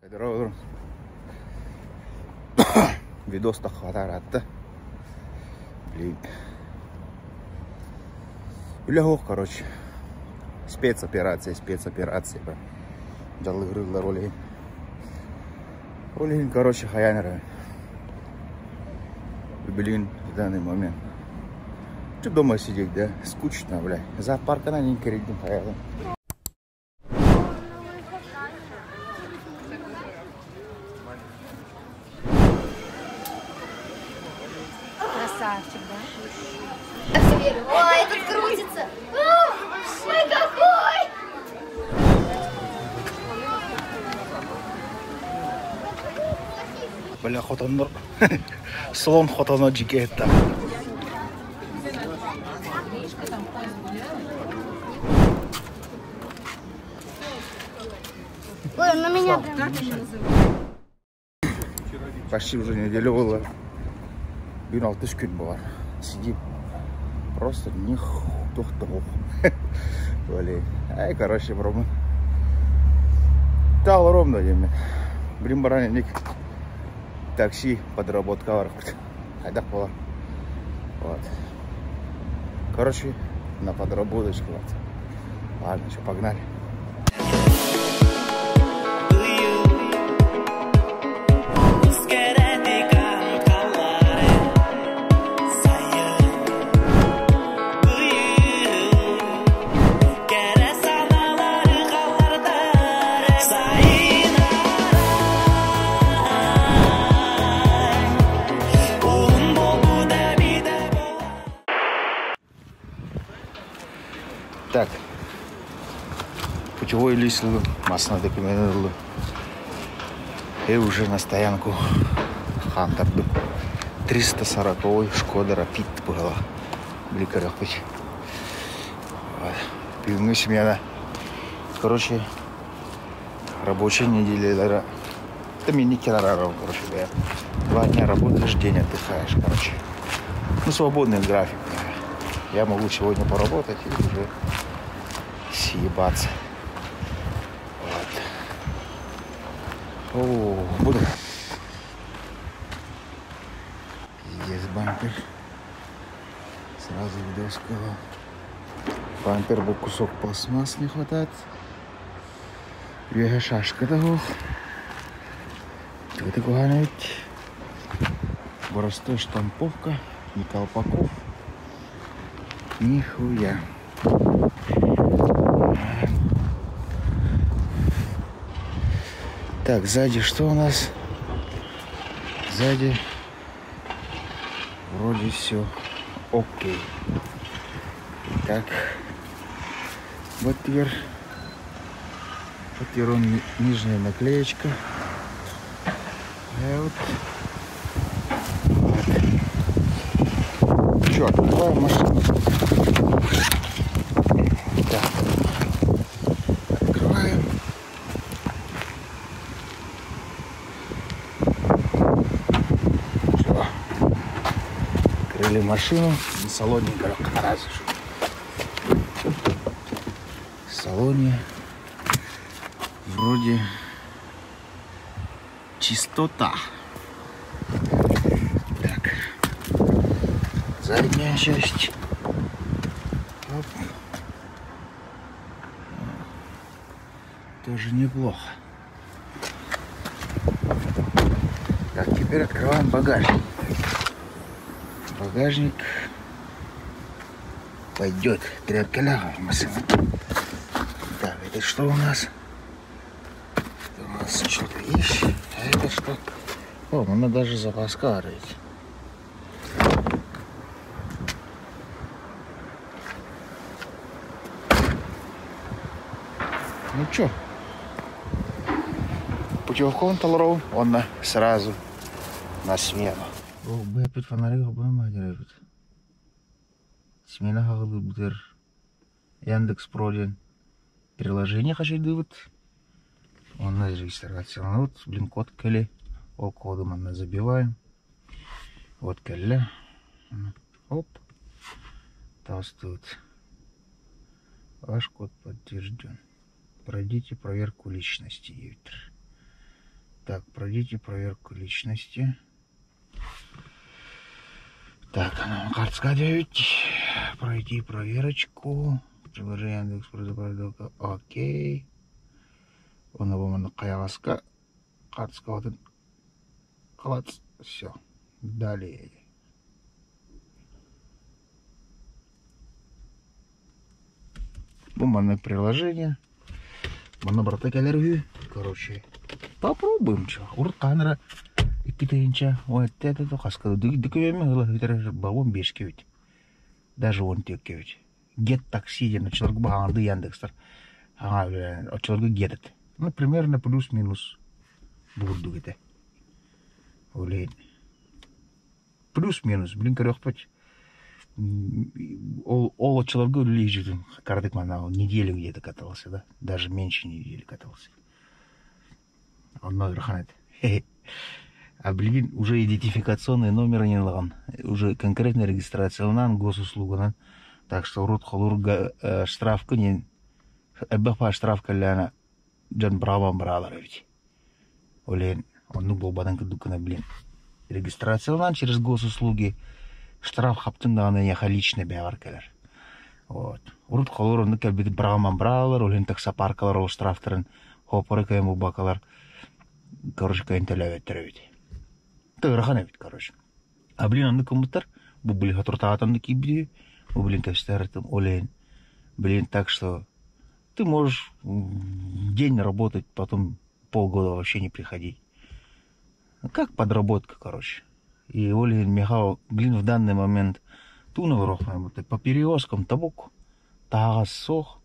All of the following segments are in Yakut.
Здорово. Видос таххатааратта. Блин. Үлэ суох, короче. Спецоперация, спецоперация. Дьаллыгырыыллар ол иһин. Ол иһин, короче, хайаан эрэ. Блин, в данный момент. Что дома сидеть, да? Скучно, бля. Зоопарканан иин кэрийдим хайаан. Красавчик, да? Ой, этот крутится. Ой, какой! Бля, хотоннор. Слон хотоно дьикиэттэ. Ой, он на меня прям. Почти уже неделю было. Бүгүн алтыс күн буолар. Сидим. Просто них туох Ай, короче, пробуем. Тал ровно диэммин. Билин баран инник такси подработка барбыт. Хайдах буолар. Вот. Короче, на подработочку. Вот. Ладно, что, погнали. Так, путевой лист массына документ ыллым. И уже на стоянку хаамтардым. 340 Шкода Рапид была. Били көрөхпүт. Бүгүҥҥү смена. Короче, рабочая неделя. Это мини короче, да. 2 дня работаешь, день отдыхаешь, короче. Ну, свободный график. Я могу сегодня поработать и уже съебаться. Вот. О, буду. Пиздец, бампер. Сразу видос сказал. Бампер был кусок пластмасс не хватает. Үөһэ шашка да суох. Это ведь Простая штамповка, ни колпаков, нихуя. Так, сзади что у нас? Сзади вроде все окей. Так, вот теперь, вот теперь он нижняя наклеечка. И вот. Вот. Че, открываем машину. Так. Открываем. Все. Открыли машину. В салоне В салоне вроде чистота. Так. Задняя часть. Оп. Тоже неплохо. Так, теперь открываем багажник. Багажник пойдет. Тряпка машина. Так, это что у нас? Это у нас что-то есть. А это что? О, она даже запаска ведь. Ну чё? Путевкон толоров, он на сразу на смену. О, бэпит фонарик бэмэ Смена хаҕылыыбытыр Яндекс Про диэн приложение хачайдыыбыт. Онно регистрация. Вот, блин, код кэлэ. Ол коду манна забиваем. Вот кэллэ. Оп. Тут. Ваш код подтвержден. Пройдите проверку личности. Так, пройдите проверку личности. Так, карточка 9. Пройти проверочку. Приложение Яндекс Окей. Онно бу маннык хайаҕаска хаартыскаҕытын клац все. Далее. Бу маннык приложение. Манна барыта кэлэр үһү. Короче, попробуем чё. Урут хаһан эрэ икки тыһыынча уон этэ этэ хаска дыкүөмү ыла бүтэр бабым биэскэ эбит. Даже уон түөккэ эбит. Get такси диэн оччолорго баһаҥардыы Яндекстар аҥаа үлэлээн оччолорго Get этэ. Ну, примерно плюс-минус бу курдук этэ. Ол иһин плюс-минус, блин, көрүөхпүт. Ол, ол оччолорго үлэлии сылдьыбытым кыратык манна неделю где-то катался, да, даже меньше недели катался. Онно ыарахан этэ. А билигин уже идентификационный номер ылаҕын, уже конкретно регистрацияланан госуслуганан, так что урут холуурга штрафка диэн элбэх баар штраф кэллэҕинэ дьон быраабан быраалар эбит. Ол иһин оннук буолбатын курдук гына блин регистрацияланан через госуслуги штраф хаптын даҕаны эйиэхэ лично бэйэҕэр кэлэр. Вот. Урут холуур оннук кэлбит быраҕаман быраалар, ол иһин таксопаркалар ол штрафтарын хоппору кыайан булбаккалар короче кыайан төлөөбөттөр эбит. Ыарахан эбит короче. А блин оннук гыммыттар, бу блин соторутааҕыта киирбит бу блин кэпсэтэр ол иһин блин так что ты можешь день работать, потом полгода вообще не приходить. Как подработка, короче. И ол иһин миэхэ блин в данный момент туун по перевозкам табук таһаҕас суох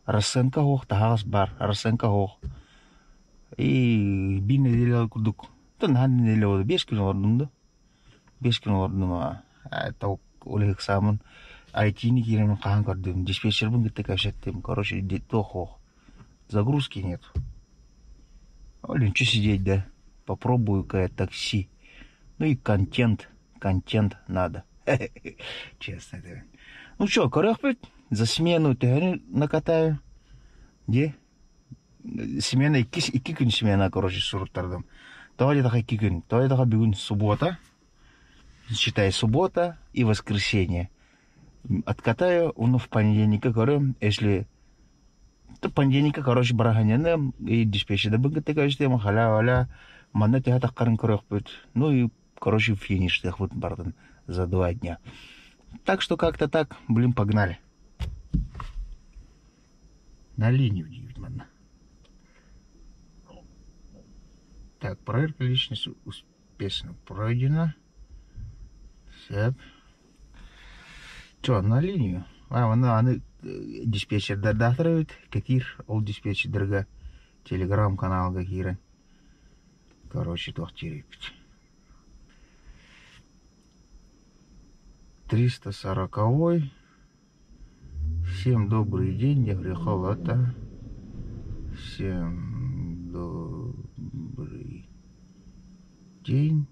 расценка суох таһаҕас баар расценка суох и биир нэдиэлэ курдук наһаа нэдиэлэ буолла биэс күн олордум да биэс күн олордум аа ол иһин ыксааммын IT-ни киирэммин хаһан көрдүм диспетчербин кытта кэпсэттим короче туох суох загрузки нет Блин, что сидеть, да? Попробую-ка я такси. Ну и контент, контент надо. Честно говоря. Ну что, көрүөхпүт, за смену төһөнү накатаю? Где? Смена икки, икки күн смена, короче, суруттардым. Тоҕо диэтэххэ икки күн. Тоҕо диэтэххэ бүгүн суббота. Считай, суббота и воскресенье. Откатаю, уну в понедельника көрөм, если понедельника, короче, быраһынньаным и диспетчердэрбин кытта көрүстүм, халя-валя, манна төһө таххарын көрүөхпүт. Ну и, короче, фиништыахпыт бардын за 2 дня. Так что как-то так, блин, погнали. На линию диибит манна. Так, проверка личности успешно пройдена. Сөп. Чё, на линию? А, аны, аны диспетчердэрдээх эбит. Кэтиир ол диспетчердэргэ телеграм-каналга киирэн. Короче, туох диир 340-й. Всем добрый день, я говорю, халата. Всем добрый день.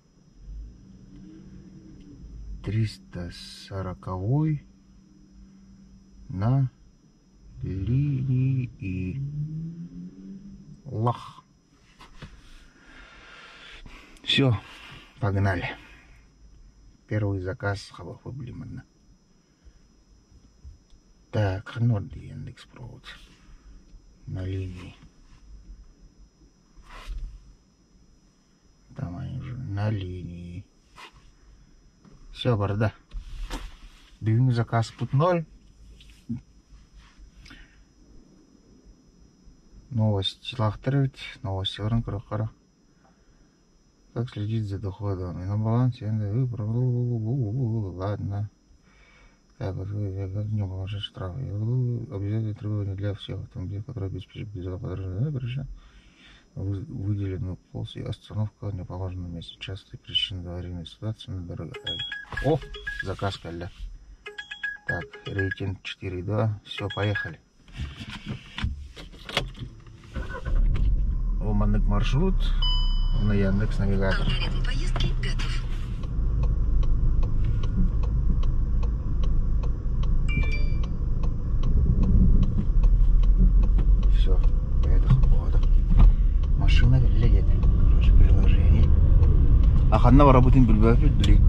340-й на линии. Лах. Все, погнали. Первый заказ хабахы блин. Так, ну Яндекс провод на линии. Там они уже на линии. Все, барда. Бүгүҥҥү заказ пут ноль. Новость лахтырыть, новости көрө. Как следить за доходом? И на балансе ладно. Так, как не положить штраф. Обязательные требования для всех автомобилей, которые обеспечивают безопасность выделенную полосу и остановка в неположенном месте. Частые причины аварийной ситуации на дороге. О, заказ кэллэ. Так, рейтинг 4.2. Все, поехали. О, маннык маршрут. На Яндекс навигатор. Алгоритм поездки готов. Все, поехал. Машина едет. А ханна барабытын билбэппит били.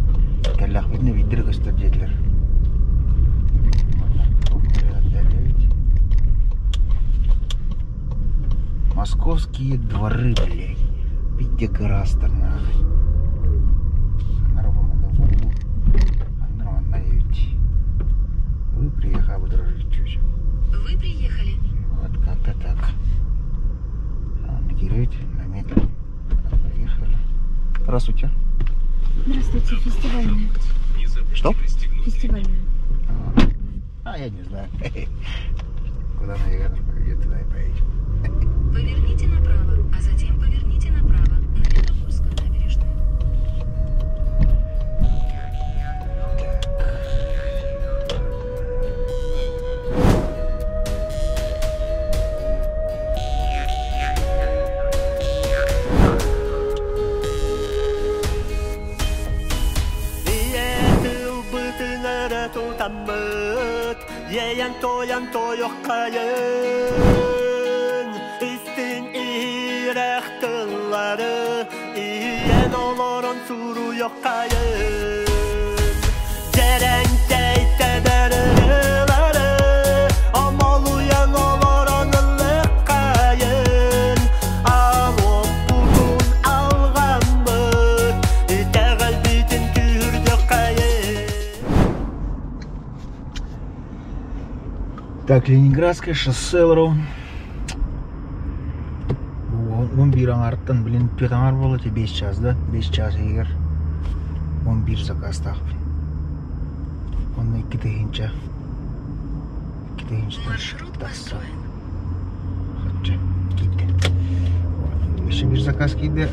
Кэллэхпитинэ биирдэрэ көстөр диэтилэр. Московские дворы, блядь. Видите, гораздо нахуй. Вы приехали, дружище. Вы приехали. Вот как-то так. Накировать на метр. Поехали. Здравствуйте. Здравствуйте, фестивальная. Что? Фестивальная. А, я не знаю. Куда навигатор поведет, туда и поедем. Поверните направо, а затем поверните направо на Петербургскую набережную. Ийэ тылбытын эрэ тутаммыт, иэйэн туойан туойуоххайын. Истиҥ иһирэх тыллары иһийэн олорон суруйуоххайын. Дьэрэҥкэй тэбэр ырыалары омолуйан олорон ыллыаххайын. Алуоппутун алҕаммыт, итэҕэлбитин күүһүрдүөххэйин. Так, Ленинградское шоссе бро. Он биир аҥаартан, блин, түөрт аҥаар буолла ити 5 час да? 5 час иһигэр 11 заказтаахпын. Онно 2 тыһыынча. 2 тыһыынчаттан Маршрут тахса. построен. Хачча киирдэ. Еще биир заказ киирдэ.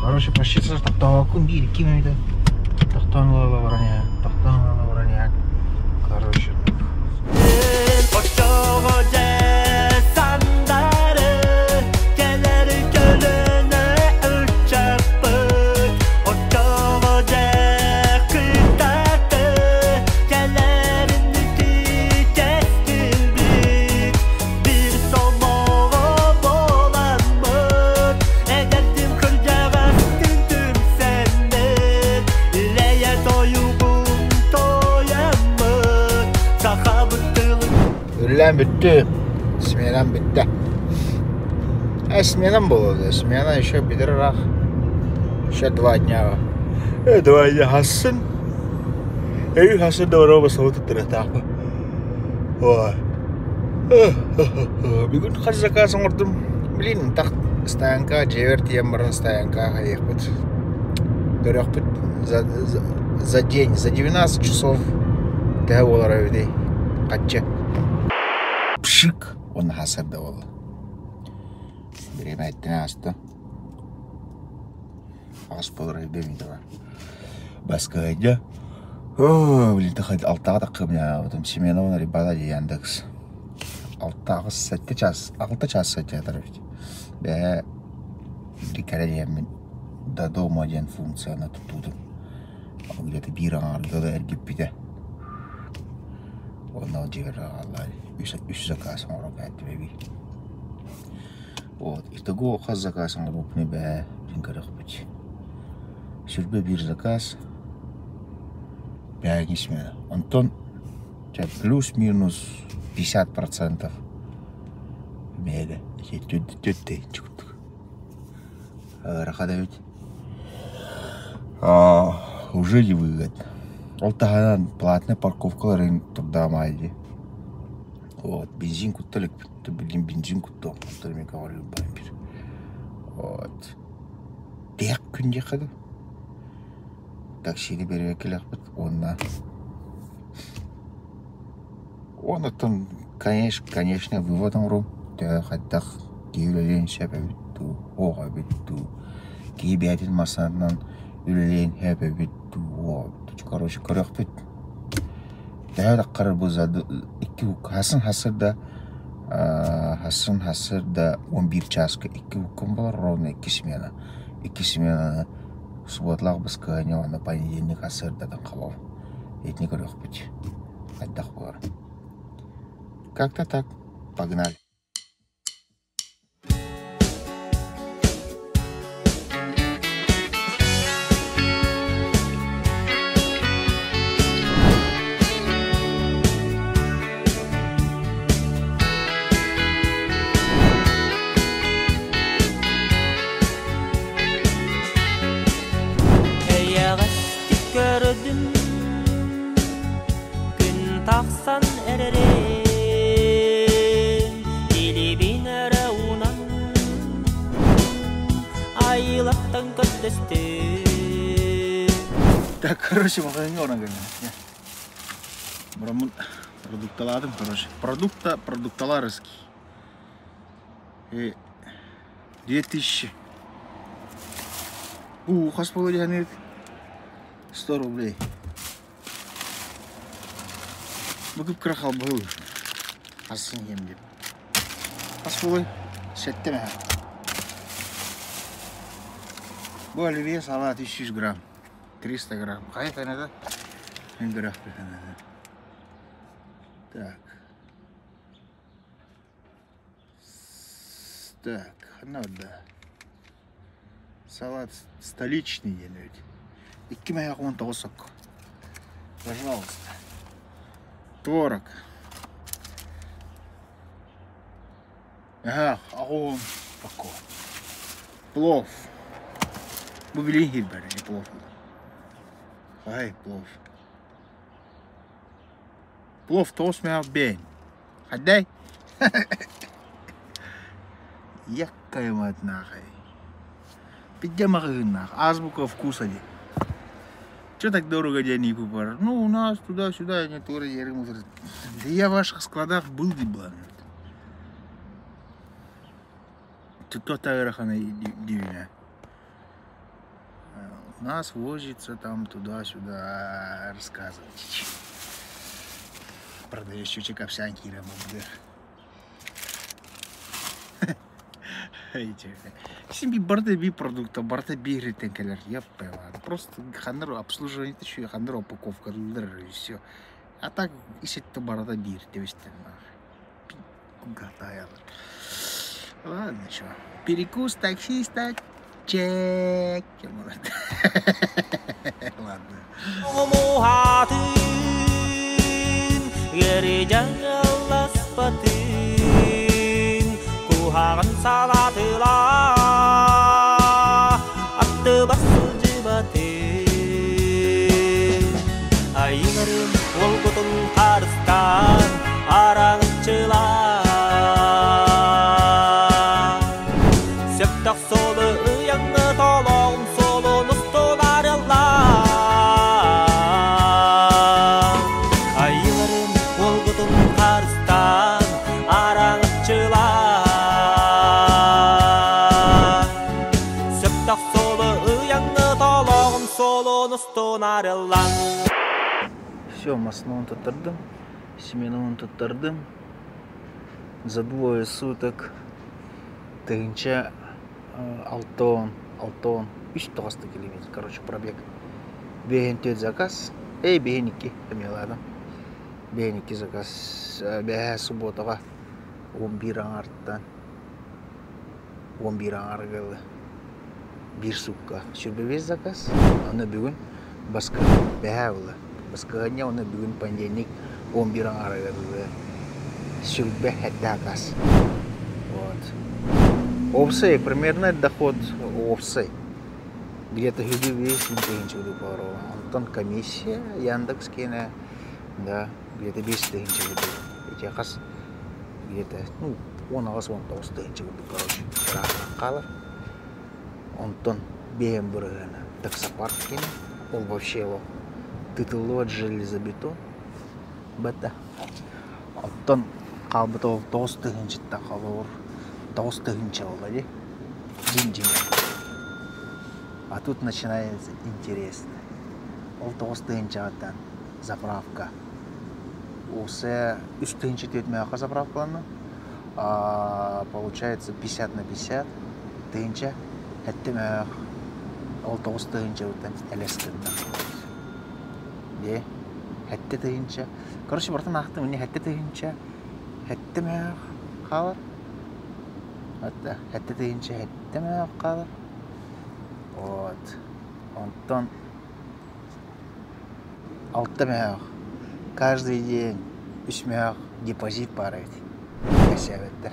Короче, почти тохтообоккун биир икки мүнүүтэ. Тохтоон ыла баран иһэн, тохтоон ыла баран иһэн. Короче, Оччоҕо дьэ сандары кэлэр көлүөнэ ыччаппыт Оччоҕо дьэ кытааты кэлэр инники кэскилбит Биир сомоҕо буоламмыт эдэрдиин кырдьаҕастыын түмсэммит Ил-эйэ тойугун туойаммыт Сахабыт тылын Үлэлээн бүттүм. Сменам бүттэ. А сменам было, да. Смена еще бедрах. Еще 2 дня. 2 дня хасын. Эй, хасын да басабыт туттарыахтаахпын. Ой. Бүгүн хас заказ оҥордум. Блин, так стоянка дьиэбэр тиийэн баран стоянка хайыахпыт. Көрүөхпүт за день, за 12 часов төһө буолар эбитий? Хаччы. Пшик, он хасарда буолла. Бириэмэ эттэн ааста. Аҕыс буолар эбит Баскайда. О, блин, алтаҕа таххым Семенова ребята Яндекс. Алтаҕыс сэттэ час, 6 час сылдьар эбит. Бэйэ кэрэлиэммин до дома диэн функцияны туттубутум. Где-то биир аҥаарга да эргиппитэ. Онно дьиэбэр аҕалла үс заказ оҥорон кээттим эбии. Вот. Итого хас заказ оҥорбуппун бээ блин көрүөхпүт. 21 заказ. Бэйэҥ смена. Онтон плюс-минус 50% миэнэ 4 тыһыынча курдук. Ыарахан эбит. Уже не выгодно. Ол таһынан платная парковкаларын турдаамай дии. Вот, бензин кутта иликпин. Билигин бензин куттуом. Бир. Вот. Тиһэх күн диэххэ дуу. Таксини бэрийэ кэлиэхпит уонна онтон конечно, конечно, вывод оҥоруом. Төһө хайдах киһи үлэлиэн сөп эбит дуу, суох эбит дуу, киһи бэйэтин массыынатынан үлэлиэн сөп эбит дуу, короче, көрүөхпүт. Төһө таххар бу икки хасын хасыр да хасын хасыр да 11 чааска икки уккун буолар, ровно икки смена. Икки сменаны субботалаах баскыһыанньа уонна понедельник сарсыардатын хабабын. Итини көрүөхпүт. Хайдах буолар. Как-то так. Погнали. Айылаттан көрдөстүм. Так, короче, магазинге баран кэллим. Бараммын продукталаатым, короче. Продукта, продукталарский. И 2000. У, хас буолуо диэхэнигит? 100 рублей. Бу кып-кыра халбаһы Хассын иһиэм диэн. Хас буолуой? Сэттэ мэһэ. Бу оливье салат 300 грамм. 300 грамм. Хайа фэнэтэ? Мин көрөхпүт фэнэтэ. Так. Так, ханна барда? Салат столичный диэн эбит. 2 19 сок. Пожалуйста. Творог. Ага, аҕуһун пако. Плов. Бу билин хирбэр плов. Хай, плов. Плов тоҕус мээх бэйэн. Хаддай. Яккайымат нахай. Пидде маҕаһыыннаах. Азбука вкуса диэн. Че так дорого денег бар? Ну, у нас туда-сюда, не тура Да я в ваших складах был, деблан. Тут то дивина. У нас возится там туда-сюда рассказывать. Продаешь чучек овсянки или Син би барда би продукта, барда би кэлэр, я Просто ханнар обслуживание еще ханнар упаковка и все. А так исетте барда биир тебистен Гатаялар. Ладно, что. Перекус таксиста, чек. Ладно. Муһатын Гери Куһаҕан салатыла Аттыбар сылдьыбатын Айыларым уолгутун харыстаан Араҥыччылаан Сөптөх суолу ыйаҥҥы толоҕун суолун устун арыллаан Айыларым уолгутун харыстаан Араҥыччылаан Сөптөх суолу ыйаҥҥы толоҕун суолун устун арыллаан Все, маслом туттардым, семеновым туттардым. За двое суток тыһыынча алтон, алтон, үс тоҕуста километр, короче, пробег. Биэһин түөрт заказ, эй, биэһин икки, ладно. Биэһин икки заказ, бэһээ субботаҕа 11 аҥарыттан 11 аҥарыгар ылы биир суукка 25 заказ, аны бүгүн баскы бэһээ була. Баскыһанньа уонна бүгүн понедельник 11 аҥарыгар ылы 27 заказ. Вот. Уопсай, примерно доход уопсай. Где-то 5 тысячи пару. Онтон комиссия, Яндекс киэнэ, да, где-то 5 тысячи Эти хас где-то, ну, 18-19 тыһыынча курдук, короче, хаалар. Онтон биэһин бырыһыана таксопарк киэнэ, ол вообще его тытыллыбат железобетон. Бата. Оттон хаалбыт ол 9 тыһыынчаттан холобур 9 тыһыынча буолла дии. Дьин-дьиҥэ. А тут начинается интересно. Ол 9 тыһыынчаҕыттан заправка. Усе 3 тыһыынча түөрт заправкаланна. А, получается 50 на 50 тыһыынча сэттэ ол 9 тыһыынчабыттан элэс гынна. Дии 7 тыһыынча. Короче, бартан аахтым мне 7 тыһыынча сэттэ мөөх хаалар. Hatta 7 тыһыынча сэттэ мөөх хаалар. Вот. Онтон 6 мөөх. Каждый день 3 мөөх депозит баар эбит. Кэсээбэттэр.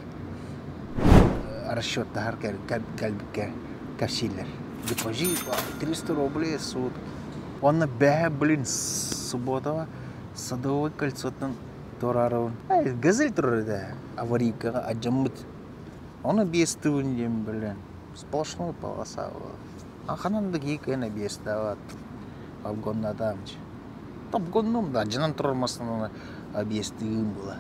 Расчеттаһар кэлбиккэ кэпсииллэр. Депозит 300 рублей в сутки. Онно бэһэ, блин, субботаҕа Садовой кольцоттан туораарыбын. Газель турар этэ аварийкаҕа адьаммыт. Ону 5 тыһын диэн, блин. Сплошной полоса была. А ханан да киһи кыайан объездават. Обгоннатаамчы. Обгоннум да, дьонон турар массыынаны объездыым была.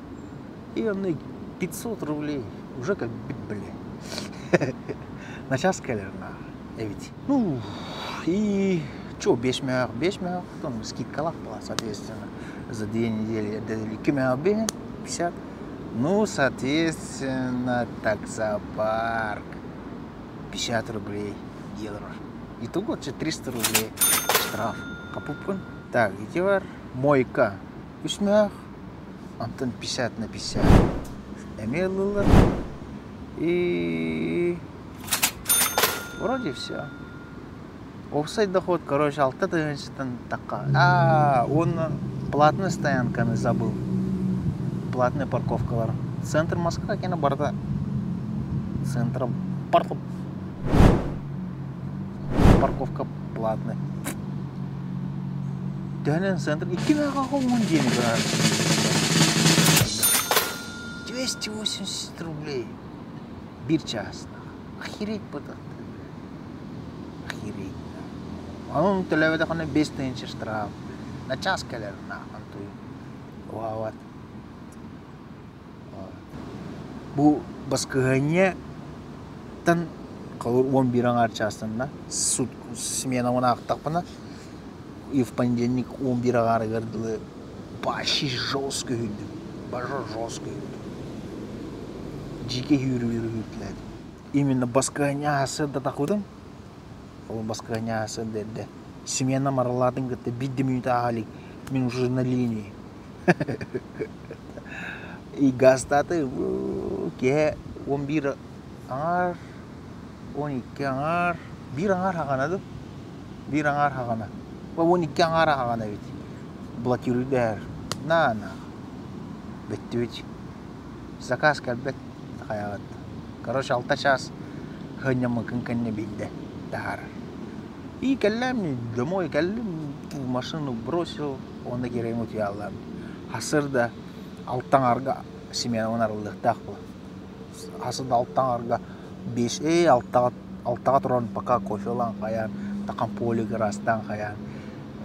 И онно 500 рублей уже как бит били. На час кэлэр эбит. Ну, и что, 5 мөөх, 5 мөөх, там скидкалаах была, соответственно, за 2 недели 2 мөөх 50. Ну, соответственно, таксопарк 50 рублей евро. Итого 300 рублей штраф. Капупун. Так, ити бар мойка. 3 мөөх, онтон 50 на 50. Эмиэ ыллылар. И вроде все. Уопсай доход, короче, 6 тыһыынчаттан тахха. А, он платная стоянканы забыл. Платная парковкалар. Центр Москва киэнэ барыта. Центр парк парковка платная. Төһөнөн центр 2 мөөх денег 280 рублей. Биир час. Охереть буолла. Охереть. Онон төлөөбөтөххүнэ 5 тыһыынча штраф. На час кэлэр нахуй. Вот. Бу баскыһыанньаттан 11 аҥаар чаастан суд сменабын аахтахпына и в понедельник 11 аҥаарыгар дылы вообще жестко сүүрдүм. Бажа жестко сүүрдүм. Дьиикэй сүүрүү Именно баскыһыанньа да тахыбытым. Ол баскыһыанньа дэрдэ. Смена маралаатын кытта биир минут ааһа мин уже на линии. И газтааты киһи 11 аҥаар, 12 аҥаар, 1 аҥаар хаҕана ду. 1 аҥаар хаҕана. 12 аҥаар хаҕана эбит. Блокируйдар. На на. Бүттүбүт. Заказ кэлбэт хайаҕыт. Короче, 6 час хынньаммыкын кэннэ биирдэ таһаарар. И кэллэм, домой кэллим, машину бросил, онно киирэн утуйаллаам. Сарсыарда 6 аҥаарга сменабын арыллыахтаах була. Сарсыарда 6 аҥаарга 5 6-алтаҕа туран пока кофе ылан хайаан, такам поле ыраастаан хайаан,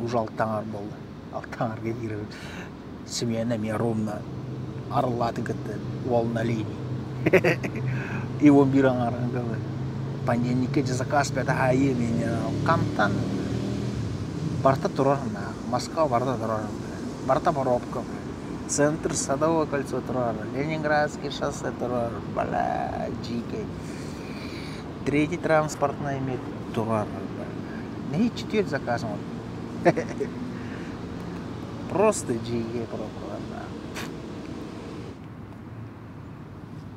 уже 6 аҥаар буолла. 6 аҥаарга киирэбин. Смена эмиэ ровно арыллаатын кытта уол на линии. И 11 аҥаарга понедельникке дьэ заказ бэт аайы меня хантан барыта турар Москва барыта турар барыта пробка центр Садовое кольцо турар Ленинградский шоссе турар бля дьиикэй третий транспортный эмиэ турар нэһииччэ түөрт заказ просто дьиикэй пробкалар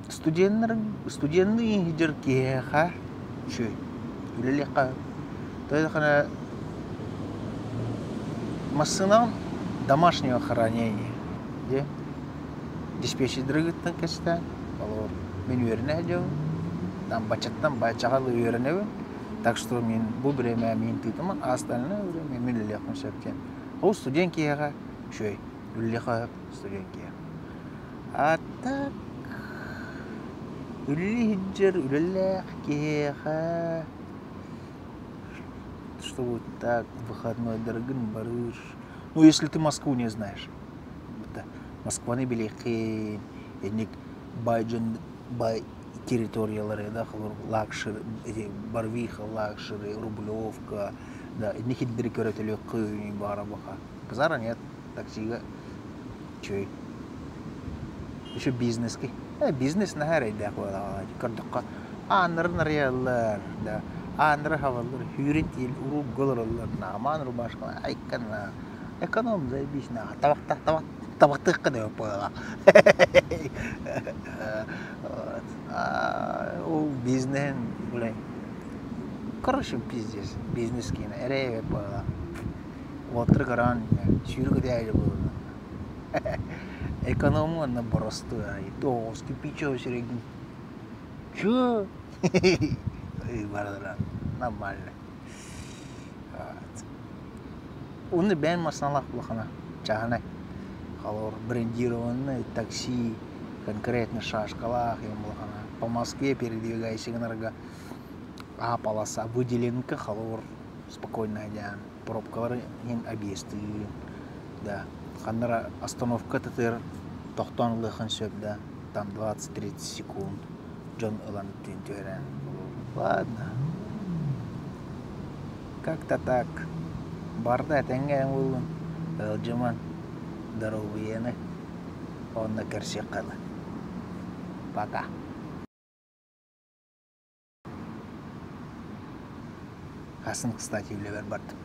студеннар студенныы сылдьар киһиэхэ үчүгэй үлэлиэххэ тоҕо массыынаҕын домашнего хранения дьэ диспетчердэргиттэн кэпсээн олор мин үөрэнэ сылдьабын там баччаттан баччаҕа дылы үөрэнэбин так что мин бу бириэмэ миигин тыытымаҥ а остальное время мин үлэлиэхпин сөп диэн ол студент киһиэхэ үчүгэй үлэлиэххэ сөп студент киһиэхэ а так үлэлии сылдьар үлэлээх киһиэхэ что вот так выходнойдаргын барыыр ну если ты Москву не знаешь Москваны билиэххин инник бай дьон бай территориялары да luxury эти Барвиха luxury Рублевка да инник сирдэри көрөтөлүөххүн баара баха базара нет таксига үчүгэй еще бизнески бизнес наһаа эрэйдээх буолаҕа көрдөххө ааннарын арыйаллар да ааннары хабаллар сүүрэн тиийэн уруулга олороллор наамаан рубашкалар айкана эконом заебись на табахта табах табахтыахха да буолаҕа ол бизнеһин блин короче пиздец бизнес киэнэ эрэй буолаҕа уоттары көрөн сүүрүк буолла эконом уонна боростуой тоҕус кирпичевый сирэйгин чё барыра нормально Уонна бэйэм массыыналаах улахана чааһынай холобур брендированный такси конкретно шашкалаах улахана по Москве передвигайся гынарга. А полоса выделенка холобур спокойно диэн пробкалары иһин объездыы да ханна эрэ остановка тытыар тохтоон ылыаххын сөп да там 20-30 секунд дьон ылан түһэрэн ладно как-то так барда этэҥҥэ буоллун ыалдьыман доруобуйаны онно көрсүөххэ пока. Хасын, кстати, үлэбэр бардым.